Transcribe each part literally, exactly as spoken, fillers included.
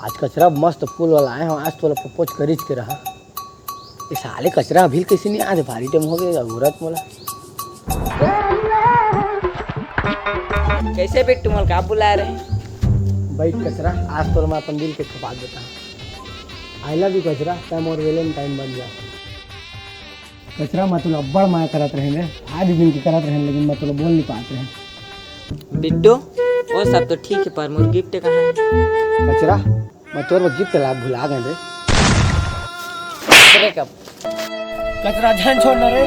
आज कचरा मस्त फूल वाला आए हो, आज तोला प्रपोज करिच के रहा। ये साले कचरा अभी कइसे नहीं आए, भारी टाइम हो गया घूरत मोला। कैसे बिट्टू मोल का बुलाए रहे? बैठ कचरा, आज तोला मैं अपन दिल के खपा देता हूँ। आई लव यू कचरा, तै मोर वेलेंटाइन बन जा। कचरा, मैं तोला अब्बड़ माया करत रहें रे, आज दिन के करत रहें, लेकिन मैं तोला बोल नहीं पात रहें। बिट्टू, वो सब तो ठीक है, पर मोर गिफ्ट कहाँ है? कचरा, मैं तोर बर गिफ्ट ला भुला गए रे। ब्रेकअप। कचरा, झन छोड़ ना रे,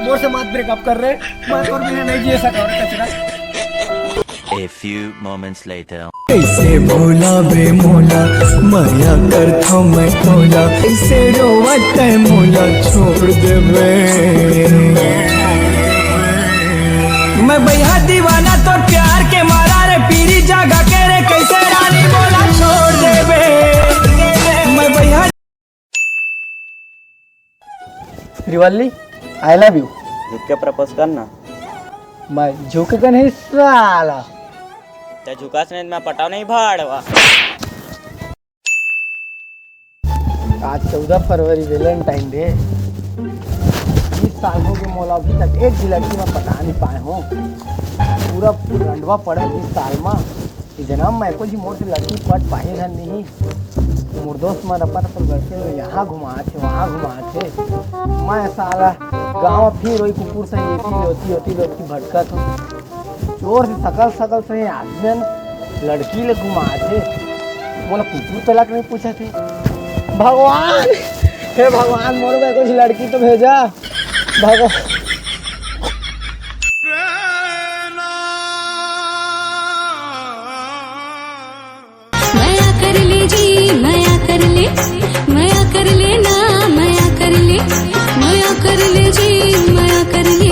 मोर से मत ब्रेकअप कर रे, मैं तोर बिना नहीं जी सकत रे कचरा। A few moments later. कैसे भूलाबे मोला, मया करथव मैं तोला, कैसे रोवत है मोला छोड़ देबे। मैं भैया दीवाना तो प्यार के मारा रे, पीरी जागा के रे, कैसे रानी मोला छोड़ देबे। मैं भैया श्रीवल्ली, I love you। झुक के प्रपोज कर ना। मैं झुक के नहीं साला। ते झुकास नहीं, मैं पटाव नहीं भाड़वा। आज चौदह फरवरी, वेलेंटाइन डे। बीस साल हो गए मोला, अभी तक एक भी लड़की मैं पटा नहीं पाए हूँ। पूरा रंडवा पड़ा बीस साल में। ये जन्म में कोई मोर से लड़की पट पाए घर नहीं। मोर दोस्त मन अपन अपन लड़की में यहाँ घुमाथे, वहाँ घुमाथे। मैं साला गाँव फिर वही कुकुर से एती लोती, ओती लोती भटकत हूँ। चोर से सकल सकल से आदमी लड़की ले घुमाथे। मोला कुकुर तलाक नहीं पूछा थे। भगवान, हे भगवान, मोर में कुछ लड़की तो भेजा। भगवान। मया कर ले जी, मया कर ले, मया कर ले ना, मया कर ले, मया कर ले जी, मया कर ले।